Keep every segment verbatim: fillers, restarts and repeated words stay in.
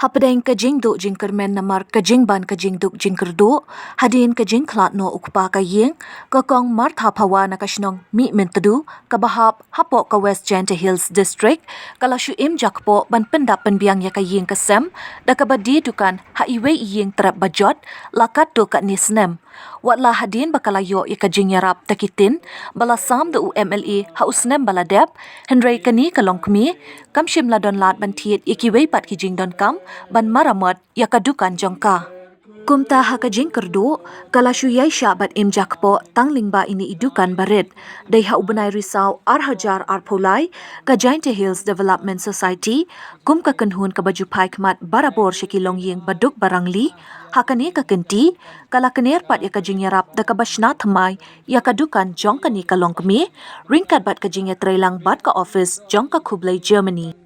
Hapdeng ka jingduh jingkyrmen namar ka jingban ka jingduk jingkyrduh, hadien ka jingkhlad noh u kpa ka ïing, ka Kong Martha Phawa na ka shnong Mihmyntdu, kaba hap hapoh ka West Jaintia Hills District, ka la shu im jakpoh ban pyndap pynbiang ïa ka ïing ka sem, da kaba die dukan ha iwei i ïing trep ba jot, la katto katne snem. Wat la hadien ba ka la ïoh ïa ka jingïarap da ki tin ba la sam da u M L A ha u snem ba la dep, hynrei kane ka longkmie kam shym la don lad ban thied ïa kiwei pat ki jingdonkam ban maramot ïa ka dukan jong ka. Kumta ha ka jingkyrduh, ka la shu ïaishah bad im jakpoh tang lyngba ine i dukan barit. Dei ha u bnai Risaw ar hajar arphew lai, ka Jaintia Hills Development Society, kum ka kynhun kaba ju phai khmat barabor sha ki longïing baduk barangli, ha kane ka kynti, ka la kner pat ïa ka jingïarap da kaba shna thymmai ïa ka dukan jong kane ka longkmie, ryngkat bad ka jingïatreilang bad ka office jong ka Khublei Germany.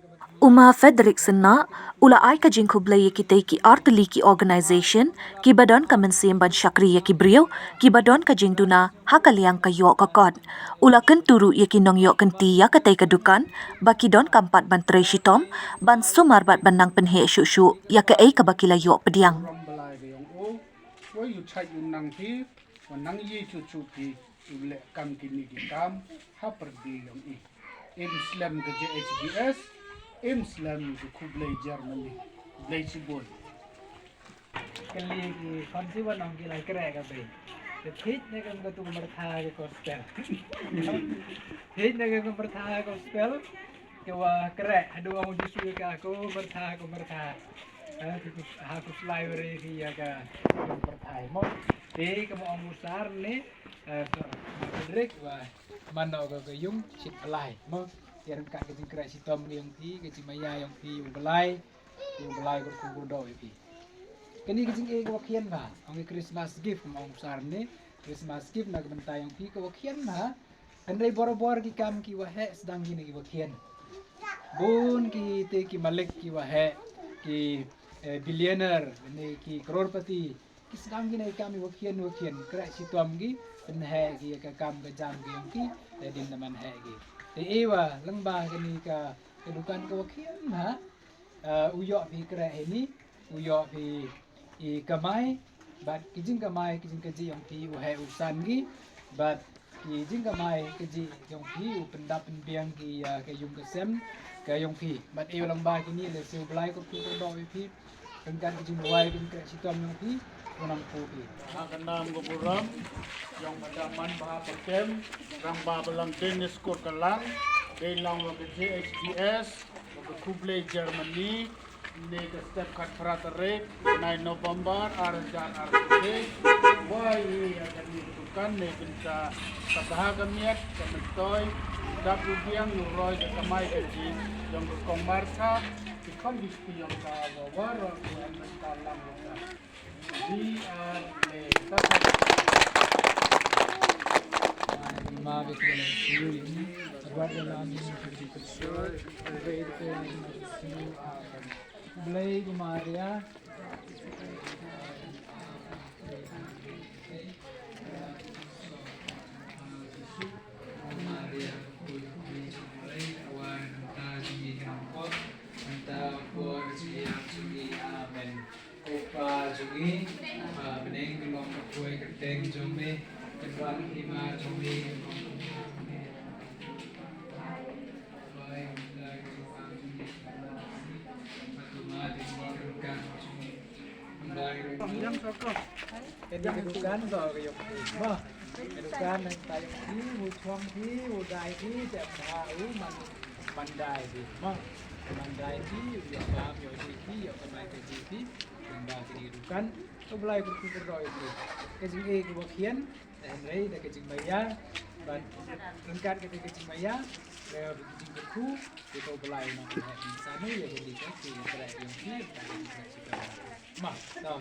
U Ma Frederick Synnah, u la ai ka jingkhublei ïa kitei ki artylli ki organisation, kiba don ka mynsiem ban shakri ïa ki briew, kiba don ka jingduna ha ka liang ka ïoh ka kot. U la kyntu ruh ïa ki nongïoh kynti ïa katei ka dukan, ba ki donkam pat ban trei shitom, ban sumar bad ban nang pynheh shuh shuh ïa kaei kaba ki la ïoh pdiang. Rom Blai ba ïong u, wa ïu chait ïu nang phi, wa nang ïe chuh chuh phi, u leh kam kine ki kam, ha pyrdi ïong i. Im slem ka J H D S, im slem ka Khublei Germany. Blei shibun. Kali ki khon si wan ong ki lai kreh ka bei. Te thik ne kam ka tu myrtha ka gospel. Thik ne kam ka myrtha ka gospel. Ke wa kreh, haduh ong Jisu ka ko myrtha, ko myrtha. Ha ku, ha ku slai wari ki ïa ka myrtha mo. Te ka mo ong usar ne, eh, Frederick wa mano ka ka yung shit palai mo. Ïa ryngkat ka jingkreh shitom ka ïong phi, ka jingmaïa ïong phi, u Blai. Ïa u Blai kyrkhu kyrdoh ïa phi. Kane ka jingeh ka wa khian ba ong ka Christmas gift, mo ong usar ne Christmas gift na ka bynta ïong phi ka wa khian ba. Hynrei barabor ki kam ki wa heh sdang kine ki wa khian. Bun ki te ki malik ki wa heh, ki, eh, billionaire ne ki crorepati, ki sdang kine ki kam ki wa khian, wa khian kreh shitom ki pynheh ki ïa ka kam ka jam ki ïong ki, eh, dien da man heh ki. Te e wa lyngba kane ka, ka dukan ka wa khian ha. Eh, u ïoh phi kreh hini, u ïoh phi i kamai, bad ki jingkamai, ki jingkajih ïong phi u heh u san ki, bad ki jingkamai kajih ïong phi u pyndap pynbiang ki, eh, ka yung ka sem ka ïong phi. Bad e u lyngba kini lehse u Blai kyrkhu kyrdoh ïa phi. Ryngkat ki jingduwai ki jingkreh shitom ïong phi, u nang phu phi. Ha ka nam ka burom ïong ka daman ba ha ka kem, Rangbah Balang Dennis Kurkalang, dei long wa ka J H D S, wa ka Khublei Germany, ne ka step khatphra tarik, nine November, ar hajar arphew. Wai ïa kane ka dukan ne bynta ka bha ka miat, ka myntoi, dap u biang u roi ka kamai kajih ïong ka Kong Martha, ki khon ki kti ïong ka wa waroh ki em bynta lang wa ka. We are the Blei Maria. Amen. Ko Pa jong ngi, ba ha bneng, ka long ka kyrteng jong me, ka wan ka hima jong me, Kane ka dukan ka ïong phi mo. Ka dukan nang ta ïong phi, u chong phi, u dai phi, te pha u man, man dai phi mo. Man dai phi, u ïoh kam ïoh ji phi, ïoh kamai ka ji phi. Nang ba kane ka dukan, u Blai kyrkhu kyrdoh ïa phi. Ka jingeh ka wa khian, hynrei da ka jingmaïa, bad ryngkat kata ka jingmaïa, da ka jingkyrkhu, ïa ka u Blai nang ka heh sanu ïa ka dei ka ki Israel ïong ki, ka ki Israel. Ma, da.